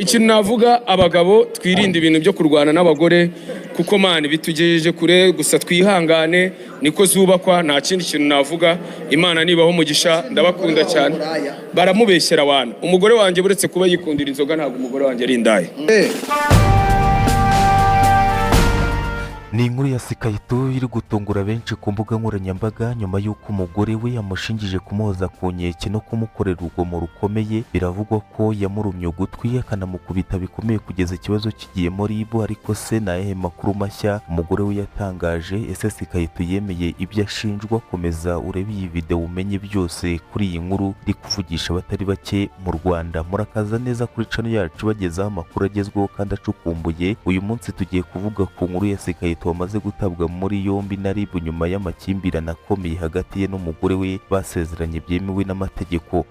Ikintu navuga, abagabo twirinde ibintu byo kurwana n'abagore, kuko man, bitugejeje kure. Gusa twihangane, niko zubakwa. Nta kindi kintu navuga. Imana nibaho umugisha, ndabakunda cyane. Baramubeshyera wana. Umugore wanjye, buretse kuba yikundira inzoga, ntabwo umugore wanjye ari indaya. Ni inkuru ya Sikayito iri gutungura benshi ku mbuga nkoranyambaga nyuma y'uko umugore we yamushinjije kumuhoza ku nkeke no kumukorera urugomo rukomeye. Biravugwa ko yamurumye ugutwi, akanamukubita bikomeye kugeza ikibazo kigiyemo RIB. Ariko se ni ayahe makuru mashya umugore we yatangaje? Ese Sikayito yemeye ibyo ashinjwa? Komeza urebe iyi video umenye byose kuri iyi nkuru iri kuvugisha abatari bake mu Rwanda. Murakaza neza kuri channel yacu, bagezaho amakuru agezweho kandi acukumbuye. Uyu munsi tugiye kuvuga ku nkuru ya Sikayito wamaze gutabwa muri yombi na RIB nyuma y'amakimbirane akomeye hagati ye n'umugore we basezeranye byemewe n'amategeko.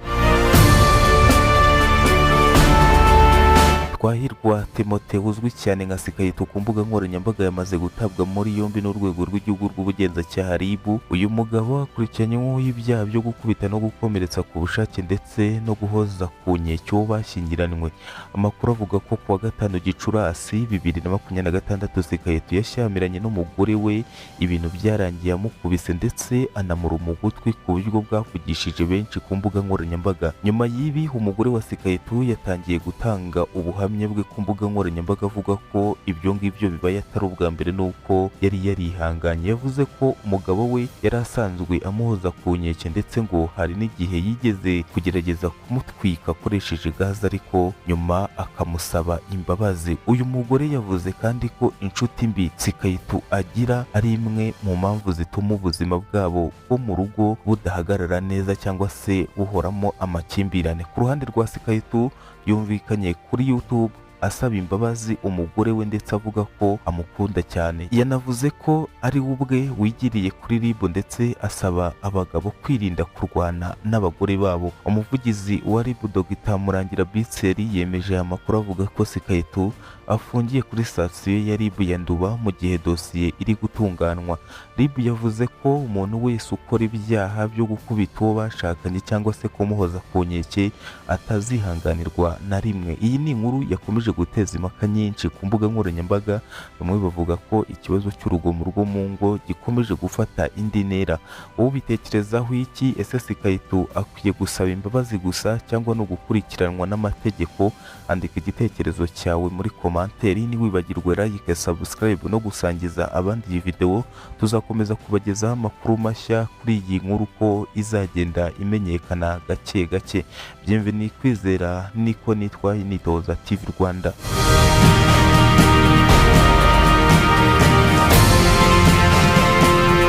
Twahirwa Timote uzwi cyane nka Sikayito ku mbuga nkoranyambaga yamaze gutabwa muri yombi n'urwego rw'igihugu rw'ubugenzacyaha RIB. Uyu mugabo akurikiranyweho ibyaha byo gukubita no gukomeretsa ku bushake ndetse no guhoza ku nkeke uwo bashyingiranywe. Amakuru avuga ko kuwa gatanu Gicurasi 2026 Sikayito yashyamiranye n'umugore we, ibintu byarangiye amukubise ndetse anamuruma ugutwi ku buryo bwavugishije benshi ku mbuga nkoranyambaga. Nyuma y'ibi, umugore wa Sikayito yatangiye gutanga ubuhamya bwe ku mbuga nkoranyambaga, avuga ko ibyo ngibyo bibaye atari ubwa mbere n'uko yari yarihanganye. Yavuze ko umugabo we yari asanzwe amuhoza ku nkeke, ndetse ngo hari n'igihe yigeze kugerageza kumutwika akoresheje gaze, ariko nyuma akamusaba imbabazi. Uyu mugore yavuze kandi ko inshuti mbi Sikayito agira ari imwe mu mpamvu zituma ubuzima bwabo bwo mu rugo budahagarara neza cyangwa se buhoramo amakimbirane. Ku ruhande rwa Sikayito, yumvikanye kuri YouTube asaba imbabazi umugore we ndetse avuga ko amukunda cyane. Yanavuze ko ari we ubwe wigiriye kuri RIB, ndetse asaba abagabo kwirinda kurwana n'abagore babo. Umuvugizi wa RIB, Dr Murangira Bitseri, yemeje aya makuru, avuga ko Sikayito afungiye kuri sitasiyo ya RIB ya Nduba mu gihe dosiye iri gutunganywa. RIB yavuze ko umuntu wese ukora ibyaha byo gukubita uwo bashakanye cyangwa se kumuhoza ku nkeke atazihanganirwa na rimwe. Iyi ni inkuru yakomeje guteza impaka nyinshi ku mbuga nkoranyambaga. Bamwe bavuga ko ikibazo cy'urugomo rwo mu ngo gikomeje gufata indi ntera. Wowe ubitekerezaho iki? Ese Sikayito akwiye gusaba imbabazi gusa cyangwa no gukurikiranwa n'amategeko? Andika igitekerezo cyawe muri commentaire. Ntiwibagirwe like, subscribe no gusangiza abandi iyi video. Tuzakomeza kubagezaho amakuru mashya kuri iyi nkuru ko izagenda imenyekana gake gake. Bienvenue Kwizera niko nitwa, Nitoza TV Rwanda.